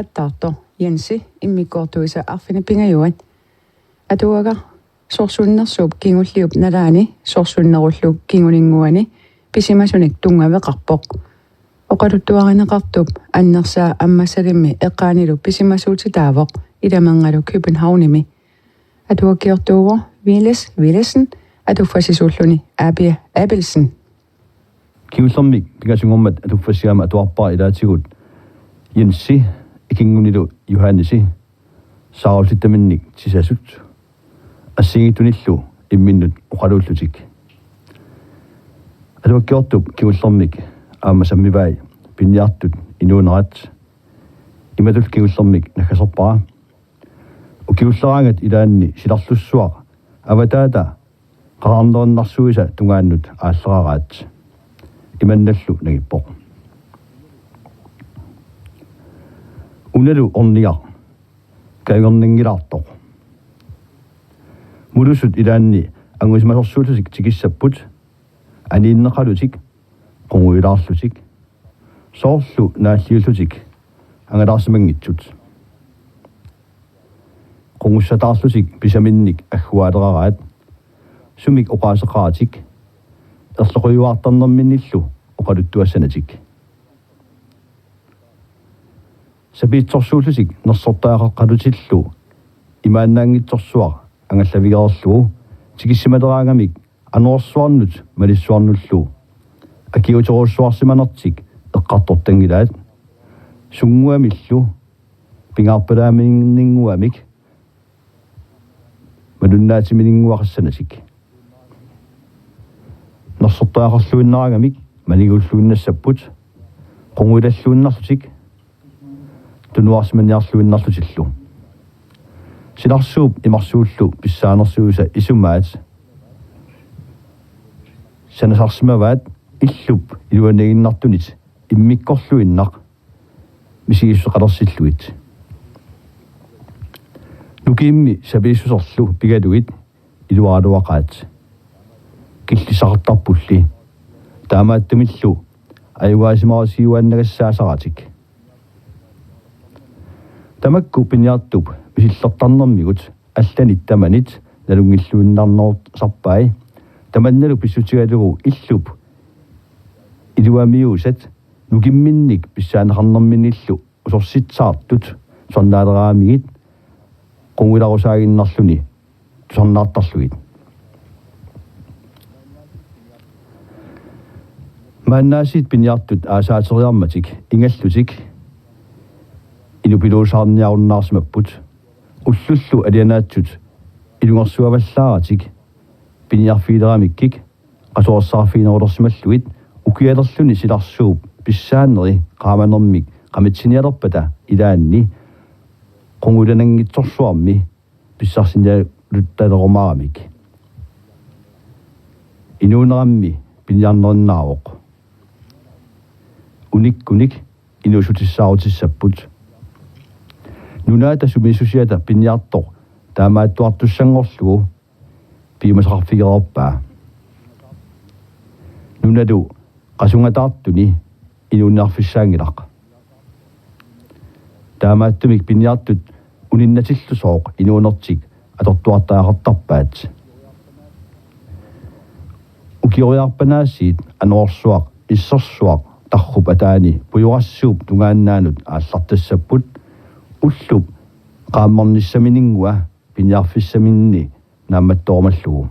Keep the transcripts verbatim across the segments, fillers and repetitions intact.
Attaartoq Jensi immikkoortuisa arfineq-pingajuat. Atuagaq sorsunnersuup kingulliup nalaani sorsunnerullu kinguninnguani pisimasunik tunngaveqarpoq. Oqaluttuarineqartup annersaa Ammassalimmi eqqaanilu pisimasuutitaavoq Ilamerngalu Københavnimi. Atuakkiortuuvoq Viles Vilesen, atuffassisuulluni Abia Abelsen. Kingullermik pingasunngormat atuffassigama atuarpara ilaatigut Jensi ikinngunilu Johannesi saarullittaminnik tisasut assigiinngitsunillu imminnut oqaluullutik. Atuakkiortup kingullermik aamma sammivai piniartut inuunerat imatut kingullermik naggaserpara: Ukiulleraangat ilaanni silarlussuaq avataata qaqarnerinnarsuisa tungaannut aallararaat. Imannallu nangippoq: Unalu ornigaq kajungernanngilaartoq. Mulusut ilaanni angusimasorsuullutik tikissapput, aniinneqalutik, qungujulaarlutik, soorlu naalliullutik angalaarsimanngitsut. Qungussataarlutik pisaminnik agguaaleraraat, sumik oqaaseqaratik erloqiuaartarnerminnillu oqaluttuassanatik. Sapiitsorsuullutik nersortariaqaqalutillu imaannaanngitsorsuaq angallavigeerlugu tikissimaleraangamik anorersuarnut malissuarnullu akiuuterujussuarsimanertik eqqartortanngilaat, sunnguamillu pingaarpalaaminnguamik malunnaatimininnguaqassanatik. Nersortariaqarluinnaraangamik manigulluinnassapput, qungujulalluinnarlutik tunuarsimaniarluinnarlutillu. Silarsuup imarsuullu pissaanersuisa isumaat sanasarsimavaat illup iluaniiginnartunit immikkorluinnaq misigissuseqalersillugit. Nukiimmi sapiissuserlu pigalugit iluaraluaqaat. Killissaqartarpulli. Taamaattumillu ajugaasimarusiuaannagassaasaratik. Tamakku piniartup misillertarnermigut allanit tamanit nalunngilluinnarnerussarpai, tamannalu pissutigalugu illup iluamiuusat nukimminnik pissaaneqarnerminnillu usorsitsaartut tusarnaaleraangamigit qungujularusaaginnarluni tusarnaartarlugit. Maannaasiit piniartut aasaateriarmatik ingallutik inupiluusaarniarunnaarsimapput, ullullu alianaatsut ilungersuavallaaratik piniarfigileramikkik qasuersaarfiginerulersimallugit ukialerluni silarsuup pissaaneri qaamanermik qamitsinialerpata ilaanni qungujulananngitsorsuarmi pissarsinialerutalerumaaramik. Inuunerammi piniarnerinnaavoq. Unikkunik inuussutissaarutissaapput. Nunaata sumiissusiata piniartoq taamaattuartussanngorlugu piumasaqarfigereerpaa. Nunalu qasungataartuni inuuniarfissaanngilaq. Taamaattumik piniartut uninnatillusooq inuunertik atortuartariaqartarpaat. Ukioriarpanaasiit anorersuaq issersuaq tarrup ataani pujorassuup tungaannaanut aallartassapput, ullup qaammernissaminingua piniarfissaminni naammattoorumallugu.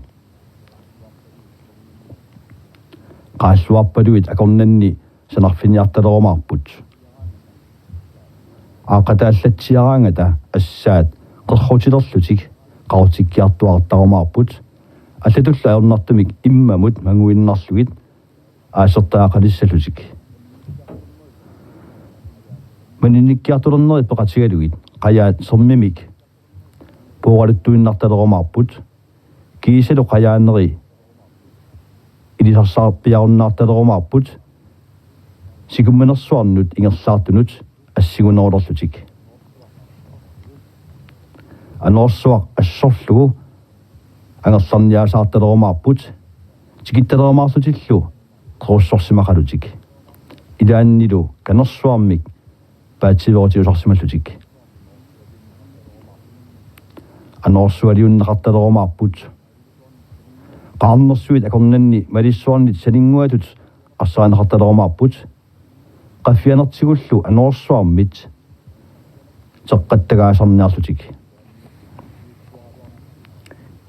Qaalluarpaluit akornanni sanarfiniartalerumaarput. Aaqqataallatsiaraangata assaat qerrutilerlutik qaqortikkiartuaartarumaarput, allatullu ajornartumik immamut manguinnarlugit aasertariaqalissallutik. Maninnikkiartulernerit peqatigalugit qajaat sermimik pooqaluttuinnartalerumaarput, kiisalu qajaaneri ilisarsaarpiarunnaartalerumaarput, sikummanersuarnut ingerlaartunut assigunerulerlutik. Anorersuaq assorlugu angerlarniaasaartalerumaarput, tikittalerumaarlutillu qerussorsimaqalutik. Ilaannilu kanersuarmik paatsiveerutiusarsimallutik. Anoorsualiunneqartalerumaarput. Qaarnersuit akornanni malissuarnit saninnguatut arsaanneqartalerumaarput. Qaffianertigullu anoorsuarmit teqqattagaasarniarlutik.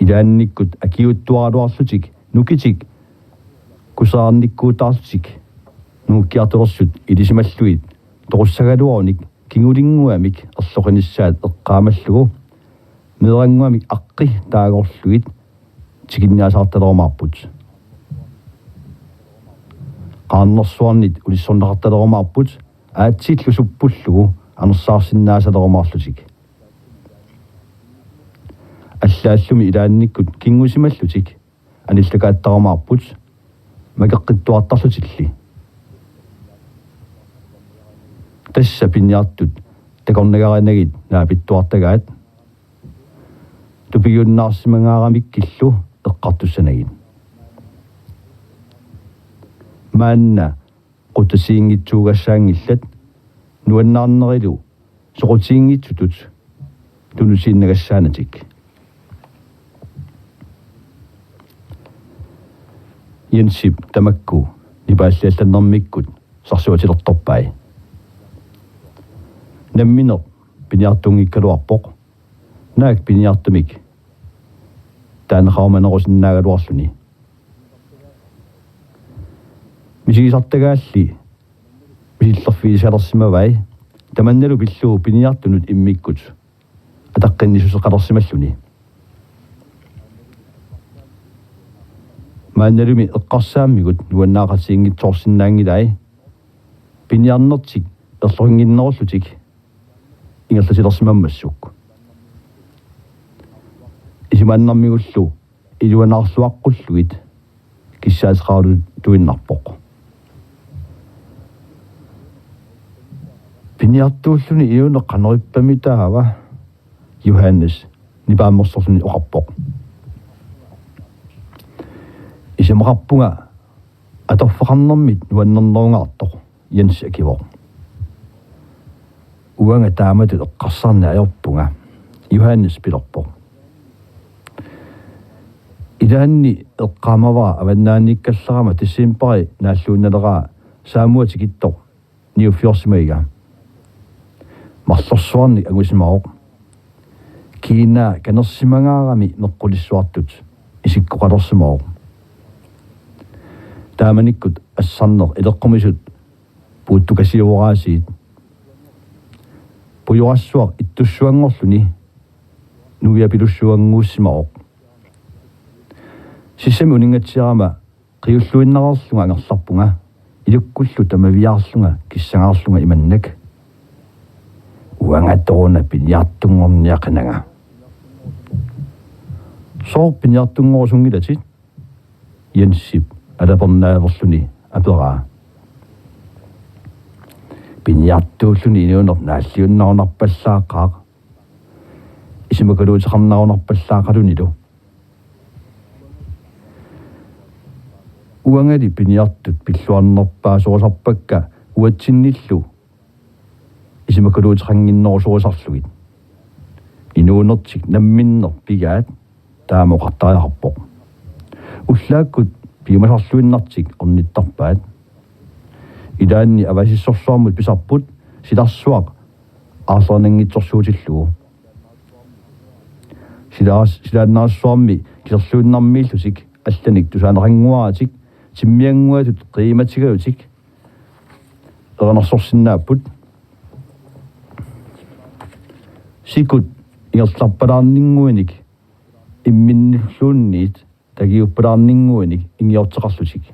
Ilaannikkut akiuuttuaraluarlutik nukitik kusaarnikkuutaarlutik nungukkiartulersut ilisimallugit toqussagaluarunik kingulinnguamik erloqinissaat eqqaamallugu meerannguamik aqqi taagorlugit tikinniasaartalerumaarput. Qaarnersuarnit ulissorneqartalerumaarput aatsillu suppullugu anersaarsinnaasalerumaarlutik. Allaallumi ilaannikkut kinngusimallutik anillakaattarumaarput makeqqittuartarlutilli. Tassa piniartut takornagarinagit naapittuartagaat tupigiunnaarsimangaaramikkullu eqqartussanagit. Maanna qutsatiinngitsuugassaanngillat nuannaarnerilu soqutiinngitsutut tunusiinnagassaanatik. Jensip tamakku nipaalliallannermikkut sarsuatilertorpai. Nammineq piniartunngikkaluarpoq. Naak piniartumik taaneqarumanerusinnaagaluarluni. Misigisartagaalli misillerfigisalersimavai tamannalu pillugu piniartunut immikkut ataqqinnissuseqalersimalluni. Maannalumi eqqarsaammigut nuannaaqatiginngitsoorsinnaanngilai piniarnertik erloqinnginnerullutik ingerlatilersimammassuk. Isumaannarmigullu iluanaarluaqqullugit kissaateqarlutuinnarpoq. Piniartuulluni inuuneq qanorippami taava, Johannes nipaammersorluni oqarpoq. Isumaqarpunga atorfeqarnermit nuannernerungaartoq, Jens akivoq. Uanga taamatut eqqarsarneq ajorpunga, Johannes pilerpoq. Ilaanni eqqaamavara avannaaniikkallarama decembari naalluinnaleraa saamua tikittoq niuffiorsimagiga. Marlorsuarnik angusimavoq. Kiinaa kanersimangaarami meqqulissuartut isikkoqalersimavoq. Taamanikkut assarneq ileqqumisut puuttukasiuaraasiit. Pujorassuaq ittussuanngorluni nuiapilussuannguussimavoq. Sissami uninngatsiarama qiulluinnareerlunga angerlarpunga, ilukkullu tamaviaarlunga kissangaarlunga imannak: Uangatooruna piniartunngorniaqinanga. Sooq piniartunngorussunngilatit? Jensip alapernaaverluni aperaa. Piniartuulluni inuuneq naalliunnarunarpallaaqaaq. Isumakaluuteqarnarunarpallaaqalunilu. Uangali piniartut pilluarnerpaasorusarpakka uatsinnillu isumakaluuteqannginnerusorusarlugit. Inuunertik namminneq pigaat taama oqartariaqarpoq. Ullaakkut piumasarluinnartik ornittarpaat. Ilaanni avasissorsuarmut pisarput silarsuaq aarlerinanngitsorsuutillugu. Silaas-, silaannarsuarmi kiserluinnarmiillutik allanik tusaaneqannguaratik timmiannguatut qiimatigalutik erinarsorsinnaapput. Sikut ingerlarpalaarninnguinik imminnulluunniit tagiuppalaarninnguinik ingiorteqarlutik.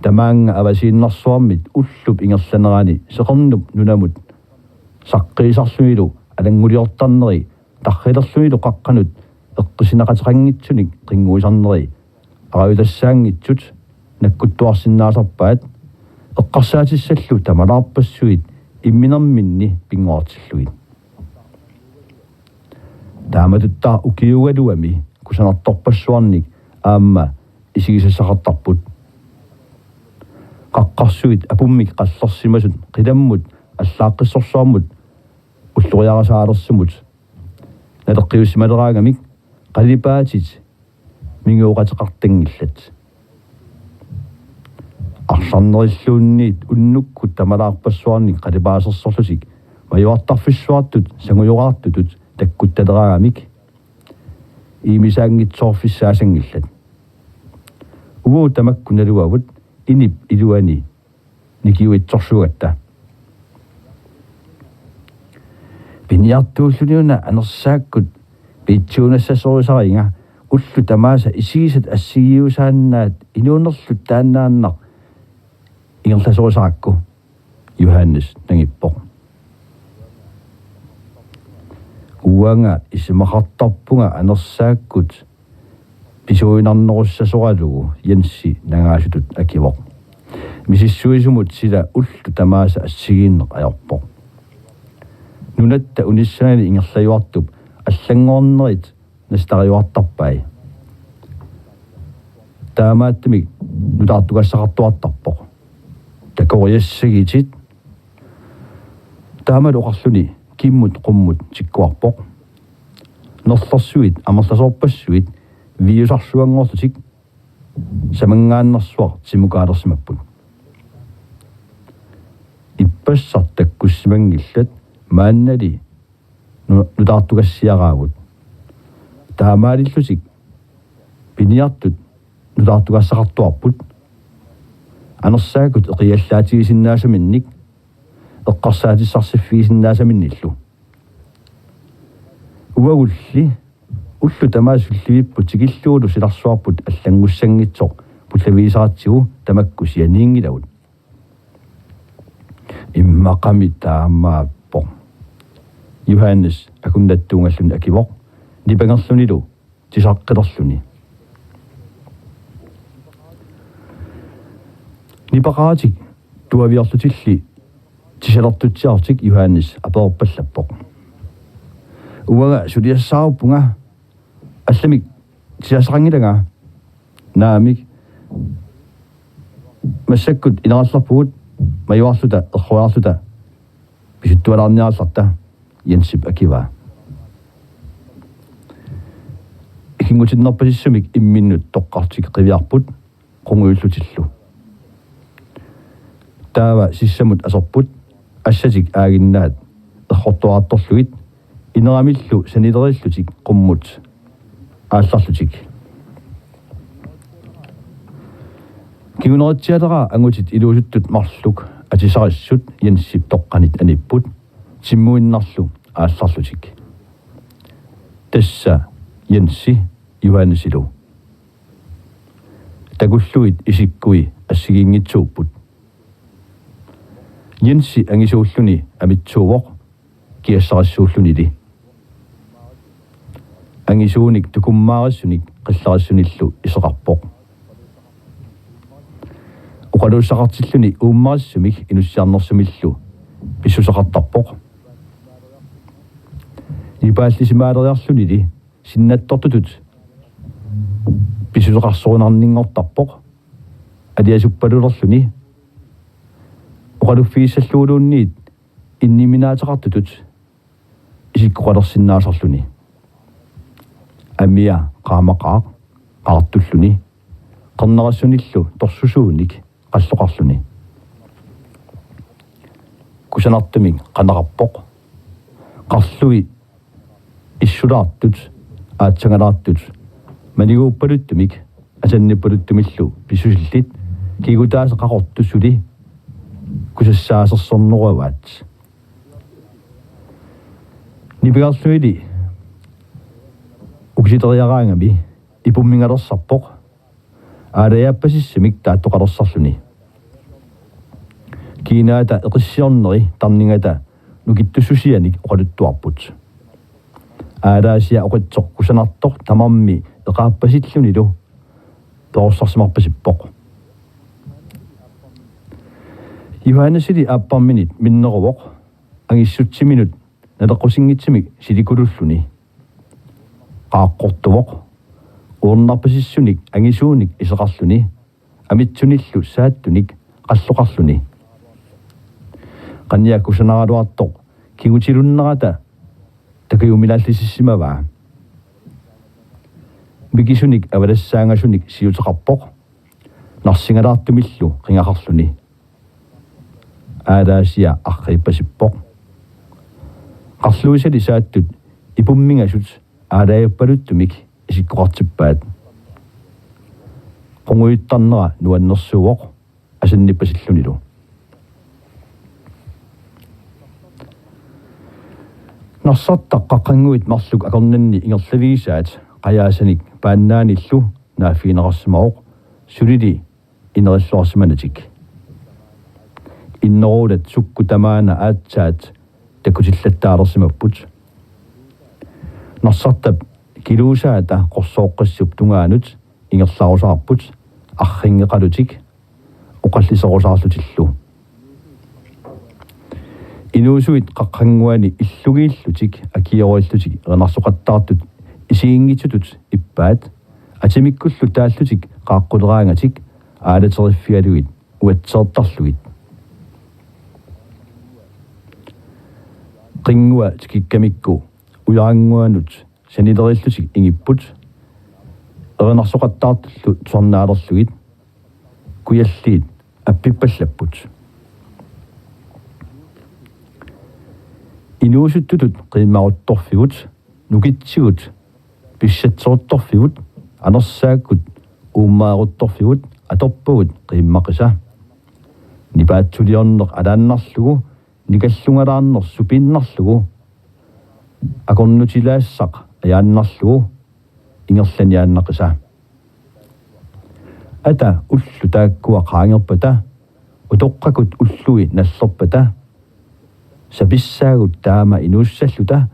Tamaanga avasiinnarsuarmit ullup ingerlanerani seqernup nunamut saqqiisarlunilu alannguliortarneri tarrilerlunilu qaqqanut eqqissineqateqanngitsunik qinnguisarneri arajutassaanngitsut nakkuttuarsinnaasarpaat eqqarsaatissallu tamalaarpassuit imminerminni pinngortillugit. Taamatuttaaq ukiugaluami kusanartorpassuarnik aamma isigisassaqartarput. Qaqqarsuit apummik qallersimasut qilammut allaaqqissorsuarmut ulloriarisaalersimut naleqqiussimaleraangamik qalipaatit mingooqateqartanngillat. Arsarnerilluunniit unnukkut tamalaarpassuarnik qalipaasersorlutik majuartarfissuartut sangujoraartutut takkuttaleraangamik iimisaanngitsoorfissaasanngillat. Uagut tamakku naluavut inip iluani nikiuitsorsuugatta. Piniartuulluni una anersaakkut piitsuunassasorisariga ullut tamaasa isigisat assigiiusaannaat inuunerlu taannaannaq ingerlasorisarakku, Johannes nangippoq. Uanga isumaqartarpunga anersaakkut pisuuinarnerussasoralugu, Jensi nangaasutut akivoq. Misissuisumut sila ullut tamaasa assigiinneq ajorpoq. Nunatta unissanani ingerlajuartup allanngornerit nasitarijuartarpai. Taamaattumik nutaartugassaqartuartarpoq. Takoriassagitit. Taamalu oqarluni kimmut qummut tikkuarpoq. Nerlersuit amerlasoorpassuit viusarsuanngorlutik samanngaannarsuaq timukaalersimapput. Ippassaq takkussimanngillat, maannali nu-, nutaartugassiaraagut. Taamaalillutik piniartut nutaartugassaqartuarput. Anersaakkut eqiallaatigisinnaasaminnit eqqarsaatissarsiffigisinnaasamannillu. Uagulli ullut tamaasa sullivipput tikillugulu silarsuarput allanngussanngitsoq pullavigisaratsigu tamakku sianiinngilagut. Immaqami taamaappoq, Johannes akunnattuungalluni akivoq, nipangerlunilu tisaqqilerluni. Nipaqaratik tuaviorlutilli tisalertutsiartik Johannes aperorpallappoq: Uanga suliassaaruppunga, allamik tisassaqanngilanga? Naamik, massakkut inerallarpugut majuarluta erroriarluta pisuttualaarniarallarta, Jensip akivaa. Ikinngutinnerpasissumik imminnut toqqartik qiviarput qungujullutillu. Taava sissamut aserput, assatik aaginnaat errortuarartorlugit, ineramillu sanilerillutik qummut aallarlutik. Kinguneritsialeraa angutit iluusuttut marluk atisarissut Jensip toqqanit anipput, timmuinnarlu aallarlutik. Tassa Jensi Johannesilu. Takullugit isikkui assigiinngitsuupput. Jensi angisuulluni amitsuuvoq kiassarissuullunili. Angisuunik tukummaarissunik qillarissunillu iseqarpoq. Oqaluussaqartilluni uummarissumik inussiarnersumillu pissuseqartarpoq. Nipaallisimaaleriarlunili sinnattortutut pissuseqarsorunarninngortarpoq. Aliasuppalulerluni oqaluffigissalluguluunniit inniminaateqartutut isikkoqalersinnaasarluni. Amia qaamaqaaq qaartulluni, qernerissunillu torsusuunik qalloqarluni. Kusanartumik qaneqarpoq. Qarlui issulaartut, aatsangalaartut, maniguuppaluttumik asannippaluttumillu pissusillit, kigutaasa qaqortut suli kusassaasersornerugaat. Nipangerlunili ukisiteriaraangami ipummingalersarpoq, aalajaappasissumik taattoqalersarluni. Kiinaata eqissiorneri tarningata nukittussusianik oqaluttuarput. Aalaasia oqitsoq kusanartoq tamarmi eqaappasillunilu perorsarsimarpasippoq. Johannesili aapparminit minneruvoq angissutsiminut naleqqusinngitsumik silikululluni. Qaaqqortuvoq uernarpasissunik angisuunik iseqarluni amitsunillu saattunik qalloqarluni. Qaniakkut sanaraluartoq kigutilunnerata takujuminaallisissimavaa. Mikisunik avalassaangasunik siuteqarpoq, narsingalaartumillu qingaqarluni. Aalaasia arriippasippoq. Qarluisali saattut ipummingasut aalajappaluttumik isikkoqartippaat. Qungujuttarnera nuannersuuvoq asannippasillunilu. Narsartaq qaqqannguit marluk akornanni ingerlavigisaat qajaasanik paannaanillu naaffigineqarsimavoq sulili inerilluarsimanatik. Inneruulat sukkut tamaana aatsaat takutillattaalersimapput. Narsartap kiluusaata qorsooqqissup tungaanut ingerlarusaarput arrinngeqalutik oqalliserusaarlutillu. Inuusuit qaqqannguani illugiillutik akiorillutik erinarsoqattaartut isiginngitsutut ippaat atimikkullu taallutik qaaqquleraangatik aalateriffigalugit uatseertarlugit. Qinngua tikikkamikku ujarannguanut sanilerillutik ingipput erinarsoqattaartullu tusarnaalerlugit kujalliit appippallapput. Inuusuttutut qiimmaruttorfigut, nukitsigut pissatseruttorfigut, anersaakkut uummaaruttorfigut atorpagut qiimmaqisa. Nipaatsuliorneq alaannarlugu, nikallungalaarneq supiinnarlugu, akornutilaassaq ajaannarlugu ingerlaniaannaqisa. Ata ullut taakkua qaangerpata, utoqqakut ullui nallerpata, sapissaagut taama inuussalluta,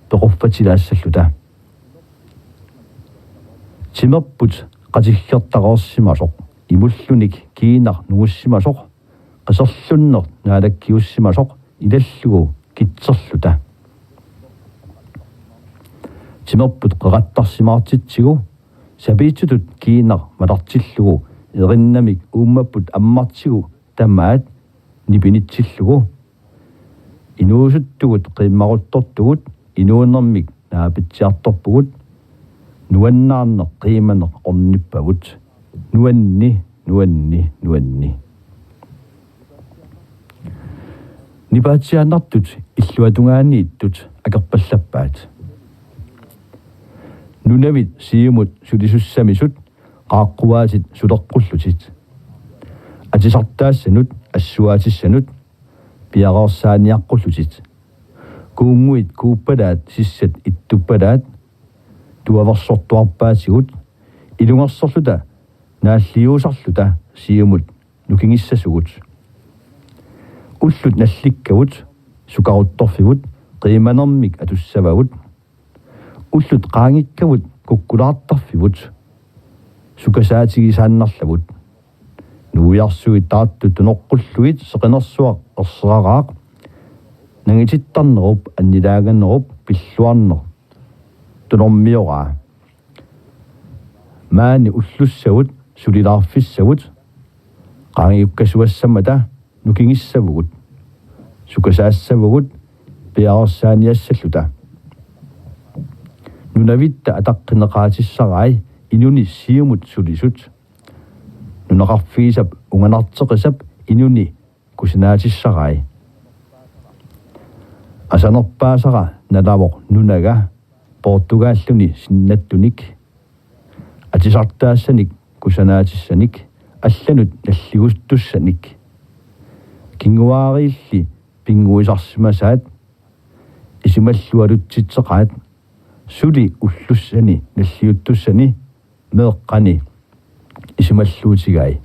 pequffatilaassalluta. Timerput qatiggertareersimasoq, imullunik kiinaq nungussimasoq, qiserlunneq naalakkiussimasoq ilallugu kitserluta. Timerput qeqattarsimaartitsigu, sapiitsutut kiinaq malartillugu erinnamik uummapput ammartigu tamaat nipinitsillugu. Inuusuttugut qiimmaruttortugut inuunermik naapitsiartorpugut, nuannaarneq qiimaneq ornippagut. Nuanni, nuanni, nuanni. Nipaatsiaannartut illuatungaaniittut akerpallappaat. Nunavit siumut sulisussamisut qaaqquaatit suleqqullutit. Atisartaassanut assuaatissanut piareersaaniaqqullutit. Kuunnguit kuuppalaat sissat ittuppalaat, tuaversortuarpaatigut ilungersorluta naalliuusarluta siumut nukingissasugut. Ullut nallikkavut sukaruttorfigut qiimanermik atussavagut. Ullut qaangikkavut kukkulaartarfigut sukasaatigisaannarlavut. Nuiarsuit taartut tunoqqullugit seqinersuaq erseraraaq. Nangitittarnerup annilaanganerup pilluarneq tunormioraa. Maani ullussavut sulilaarfissavut qaangiukkasuassammata nukingissavugut. Sukasaassavugut piareersaaniassalluta. Nunavitta ataqqineqaatissarai inuni siumut sulisut. Nunaqarfigisap unganarteqisap inuni kusanaatissarai. Asanerpaasara nalavoq nunaga Portugalimi sinnattunik, atisartaassanik kusanaatissanik allanut nalliguttussanik. Kinguaariilli pinnguisarsimasaat isumallualutsitseqaat, suli ullussani nalliuttussani meeqqani isumalluutigai.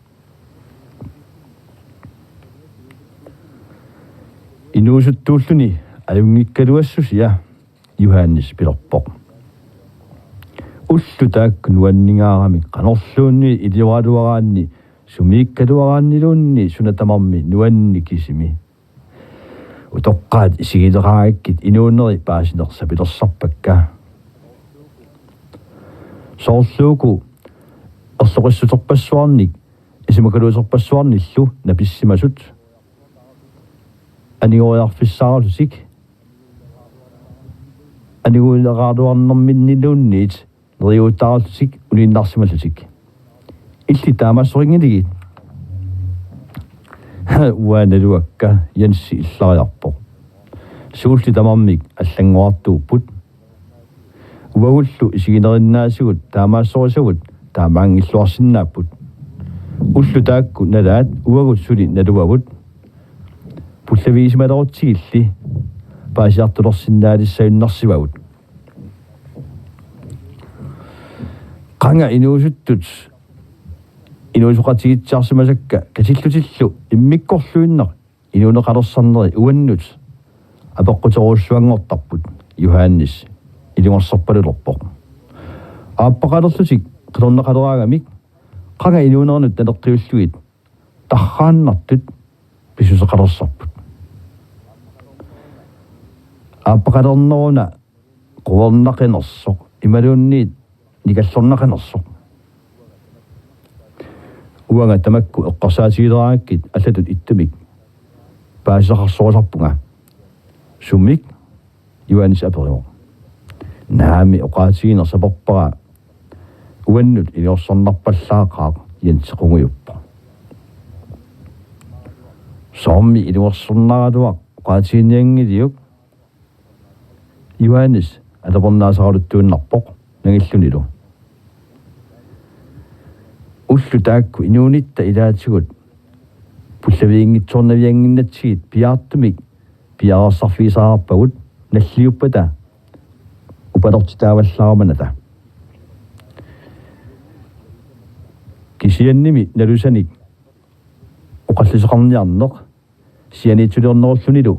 Inuusuttuulluni ajunngikkaluassusia, Johannes pilerpoq. Ullut taakku nuanningaaramik qanorluunniit ilioraluaraanni sumiikkaluaraanniluunniit suna tamarmi nuanni kisimi. Utoqqaat isigileqaagakkit inuuneri paasinersapilersarpakka. Soorluuku erloqissuterpassuarnik Isumakkaluuserpassuarnillu napissimasut anigoriarfissaaralutik aniguleraaruarnerminniluunniit neriuutaarlutik uniinnarsimallutik. Illit taamaassorinngilagit? Uanga naluakka, Jensi illariarpoq. Suulli tamarmik allanngorartuupput. Uagullu isiginerinnaasigut taamaassorisavut taamaanngilluarsinnaapput. Ullut taakku nalaat uagut suli naluavut. Pullafigisimalerutsigilli paasiartulersinnaalissagunarsivagut. Qanga inuusuttut inuusoqatigiitsiarsimasakka katillutillu immikkorluinnaq inuuneqalersarneri uannut apeqquterujussuanngortarput, Johannes ilungersorpalulerpoq. Aappaqalerlutik qitornaqaleraangamik qanga inuuneranut naleqqiullugit tarraannartut pissuseqalersarput. Aappaqalerneruna quernaqinersoq imaluunniit nikallornaqinersoq. Uanga tamakku eqqarsaatigileraangakkit allatut ittumik paasisaqarsorisarpunga. Sumik? Johannes aperivoq. Naamik, oqaatigineq saperpara uannut iliorsornarpallaaqaaq, Jensi qungujuppoq. Soormi iliorsornaraluaq oqaatiginianngiliuk? Johannes atapernaasaraluttuinnarpoq nangillunilu. Ullut taakku inuunitta ilaatigut pullaviginngitsoornaviannginnatsigit piaartumik piareersarfigisarpagut nalliuppata upalortitaavallaarmanata. Kisiannimi nalusanik oqalliseqarniarneq sianiitsuliornerullunilu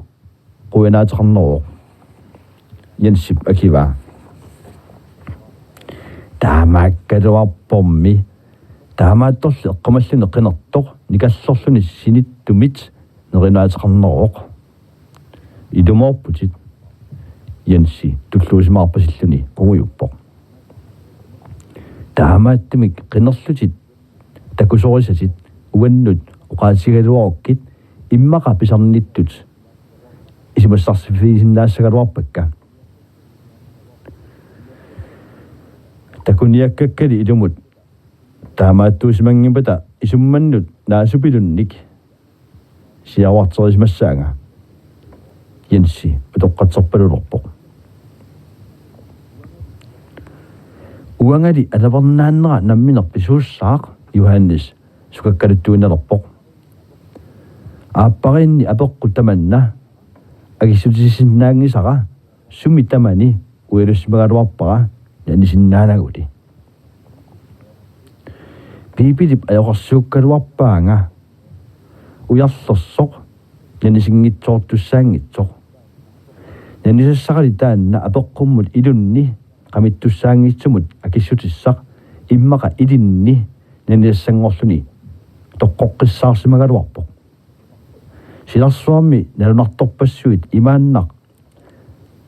qujanaateqarneruvoq, Jensip akivaa. Taamaakkaluarpormi, taamaattorli eqqumalluni qinertoq nikallorluni sinittumit nerinaateqarneruvoq. Ilumoorputit, Jensi tulluusimaarpasilluni qungujuppoq. Taamaattumik qinerlutit takusorisatit uannut oqaatigigaluarukkit immaqa pisarnittut isumassarsiffigisinnaagaluarpakka. Takuniakkakkali ilumut taamaattuusimanngimmata isummannut naasupilunnik siaruarterisimassaanga, Jensi utoqqatserpalulerpoq. Uangali atapernaannera nammineq pisuussaaq, Johannes sukakkaluttuinnalerpoq. Aappariinni apeqqut tamanna akissutissisinnaanngisara sumi tamani ujalussimagaluarpara nanisinnaanaguli. Biibilip ajoqersuukkaluarpaanga ujarlersoq nanisinngitsoortussaanngitsoq. Nanisassarali taanna apeqqummut ilunni qamittussaanngitsumut akissutissaq immaqa ilinni nanisassanngorluni toqqoqqissaarsimagaluarpoq. Silarsuarmi nalunartorpassuit imaannaq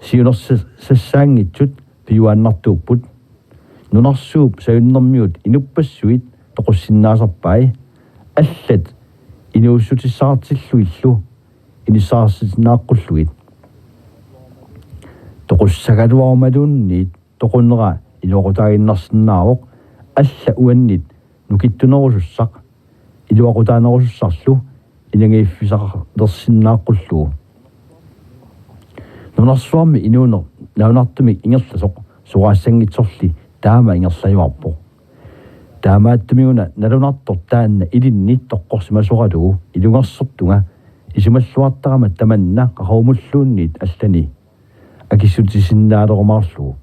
siunersassaanngitsut piuaannartuupput. Nunarsuup sajunnermiut inuppassuit toqussinnaasarpai, allat inuussutissaqartillugillu inissaqarsitinnaaqqullugit. Toqussagaluarumaluunniit toqunera iluaqutaaginnarsinnaavoq, alla uannit nukittunerusussaq iluaqutaanerusussarlu inagiiffisaqalersinnaaqqullugu. Nunarsuarmi inuuneq nalunartumik ingerlasoq soraassanngitsorli taama ingerlajuarpoq. Taamaattumiguna nalunartoq taanna ilinni toqqorsimasoralugu ilungersortunga isumalluartarama tamanna qaqugumulluunniit allani akissutissinnaanerumaarlugu.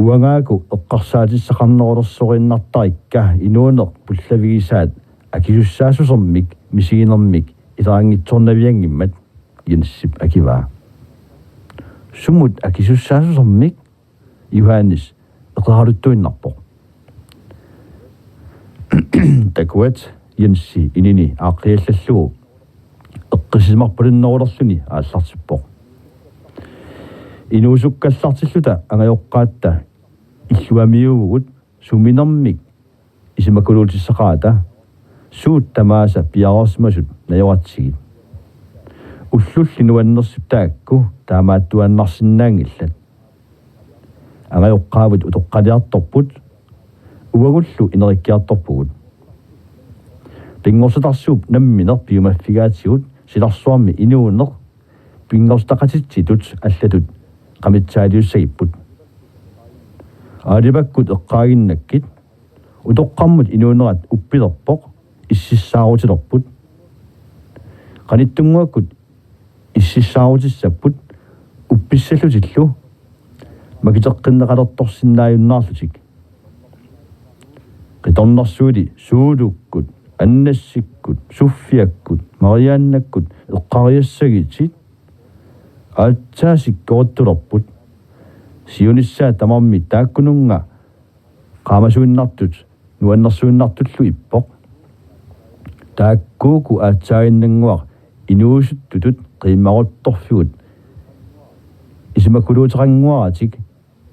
Uangaaku eqqarsaatissaqarnerulersoriinnartarikka inuuneq pullavigisaat akisussaassusermik misiginermik ilaanngitsoornavianngimmat, Jensip akivaa. Sumut akisussaassusermik? Johannes eqeraluttuinnarpoq. Takuat, Jensi inini aaqqiallallugu eqqissisimarpalunnerulerluni aallartippoq. Inuusukkallartilluta angajoqqaatta illuamiuuvugut suminermik isumakuluutissaqarata suut tamaasa piareersimasut najoratsigit. Ullulli nuannersut taakku taamaattuaannarsinnaanngillat. Angajoqqaavit utoqqaliartorput, uagullu inerikkiartorpugut. Pinngortitarsuup nammineq piumaffigaatigut silarsuarmi inuuneq pinngortitaqatitsitut allatut qamitsaaliussagipput. Aalivakkut eqqaaginnakkit utoqqarmut inuunerat uppilerpoq ississaarutilerput. Qanittunnguakkut ississaarutissapput uppissallutillu makiteqqinneqalertorsinnaajunnaarlutik. Qitornarsuili Suulukkut, Annassikkut, Suffiakkut, Mariannakkut eqqariassagitit aatsaat sikkorittulerput. Siunissaa tamarmi taakkununnga qaamasuinnartut nuannersuinnartullu ippoq. Taakkuuku aatsaaginnannguaq inuusuttutut qiimmaruttorfigut isumakuluuteqannguaratik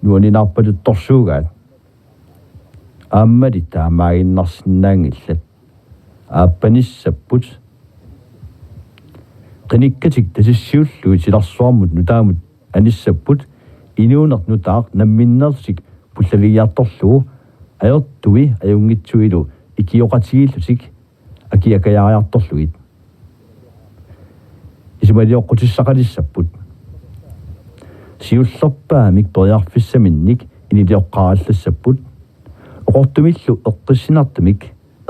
nuanninaarpaluttorsuugaat. Aammali taamaaginnarsinnaanngillat. Aappanissapput. Qinikkatik tasissiullugit silarsuarmut nutaamut anissapput inuuneq nutaaq namminneerlutik pullavigiartorlugu ajortui ajunngitsuilu ikioqatigiillutik akiakajaariartorlugit. Isumalioqqutissaqalissapput. Siullerpaamik periarfissaminnik inilioqqaarallassapput. Oqortumillu eqqissinartumik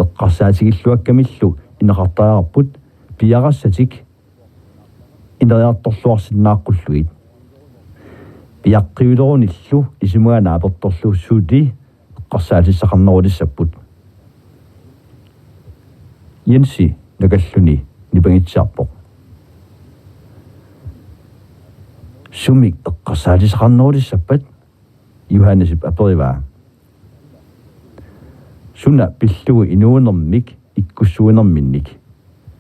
eqqarsaatigilluakkamillu ineqartariaqarput piareersatik ineriartorluarsinnaaqqulluit. Piaqqiulerunillu isumaga naapertorlugu suli eqqarsaatissaqarnerulissapput. Jensi nakalluni nipangitsiarpoq. Sumik eqqarsaatissaqarnerulissappat? Johannesip aperivaa. Suna pillugu inuunermik ikkussuinerminnik?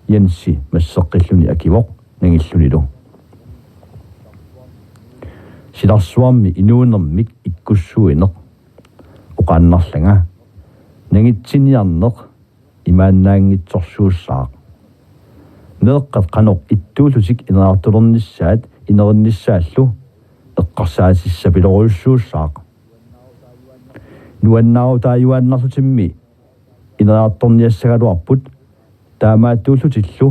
Jensi masseqqilluni akivoq nangillunilu. Silarsuarmi inuunermik ikkussuineq oqaannarlanga nangitsiniarneq imaannaanngitsorsuussaaq. Meeqqat qanoq ittuullutik ineriartulernissaat inerinnissaallu eqqarsaatissapilorujussuussaaq. Nuannaarutaajuaannarlutimmi ineriartorniassagaluarput taamaattuullutillu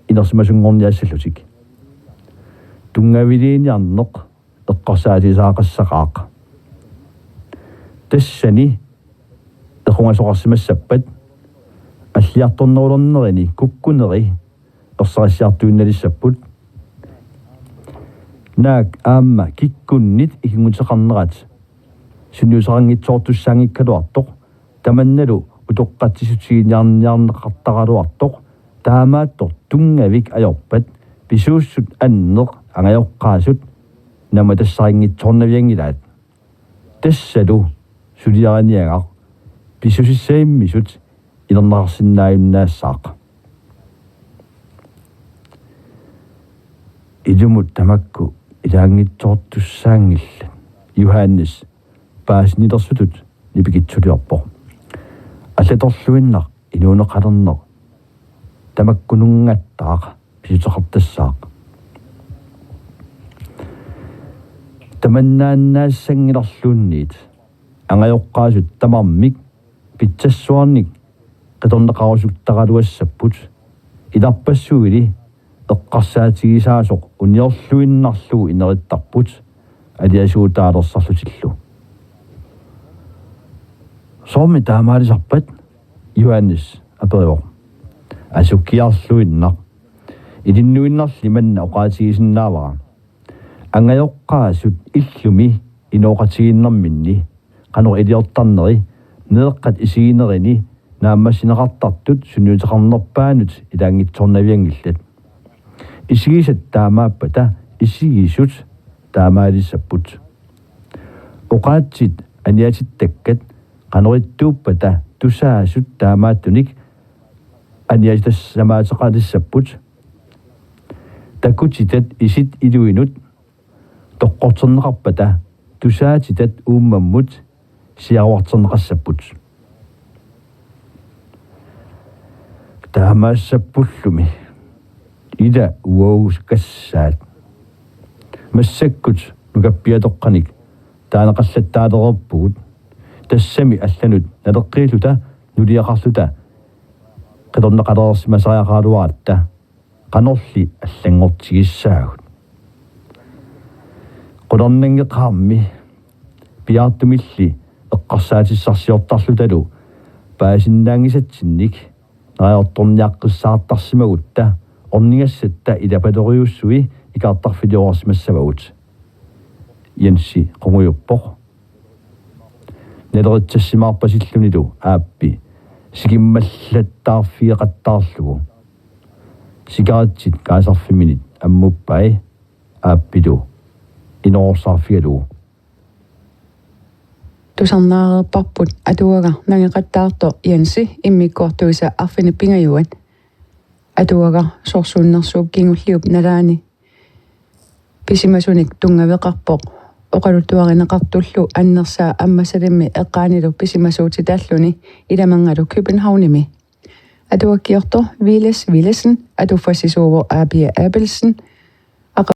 inersimasunngorniassallutik. Tunngaviliiniarneq eqqarsaatigisaaqassaqaaq. Tassani equngasoqarsimassappat alliartornerulernerini kukkuneri ersarissiartuinnalissapput. Naak aamma kikkunnit ikinnguteqarnerat sunniuteqanngitsoortussaanngikkaluartoq tamannalu utoqqatsissutiginiarniarneqartaraluartoq taamaattoq tunngavik ajorpat pisuussut anneq angajoqqaasut namatassariinngitsoornavianngilaat. Tassalu suliariniagaq pissusissavimmisut ilerneqarsinnaajunnaassaaq. Ilumut tamakku ilaanngitsoortussaanngillat. Johannes paasinilersutut nipikitsuliorpoq. Allatorluinnaq inuuneqalerneq tamakkununngattaaq pisuteqartassaaq. Tamannaannaassanngilarluunniit angajoqqaasut tamarmik pitsassuarnik qitornaqarusuttaraluassapput. Ilarpassuili eqqarsaatigisaasoq uniorluinnarlugu inerittarput aliasuutaalersarlutillu. Soormi taamaalisarpat? Johannes aperivoq. Asukiarluinnaq. Ilinnuinnarli manna oqaatigisinnaavara. Angajoqqaasut illumi inooqatigiinnerminni qanoq iliortarneri meeqqat isiginerini naammassineqartartut sunniuteqarnerpaanut ilaanngitsoornavianngillat. Isigisat taamaappata isigisut taamaalissapput. Oqaatsit aniatittakkat qanorittuuppata tusaasut taamaattunik aniatitassamaateqalissapput. Takutitat isit iluinut toqqorterneqarpata tusaatitat uummammut siaruarterneqassapput. Taamaassappulumi ila uagukkassaat massakkut nukappiatoqqanik taaneqallattaalereerpugut, tassami allanut naleqqiilluta nuliaqarluta qitornaqalereersimasariaqaraluaratta qanorli allanngortigissaagut. Qularnangeqaarmi piaartumilli eqqarsaatissarsiortarlutalu paasinnaanngisatsinnik neriortorniaqqissaartarsimagutta ornigassatta ilapaloriussui ikaartarfiliorsimassavagut. Jensi qungujuppoq. Naleqqitsissimaarpasillunilu aappi sikimmallattaarfigeqattaarlugu. Sikaritsit kaasarfiminit ammuppai aappilu inoorsaarfigalugu. Tusarnaareerparput atuagaq nangeqattaartoq Jensi immikkoortuisa arfineq-pingajuat. Atuagaq sorsunnersuup kingulliup nalaani pisimasunik tunngaveqarpoq. Oqaluttuarineqartullu annersaa Ammassalimmi eqqaanilu pisimasuutitaalluni ilamanngalu Københavnimi. Atuakkiortoq Viles Vilesen, atuffassisuuvoq Aapia Abelsen,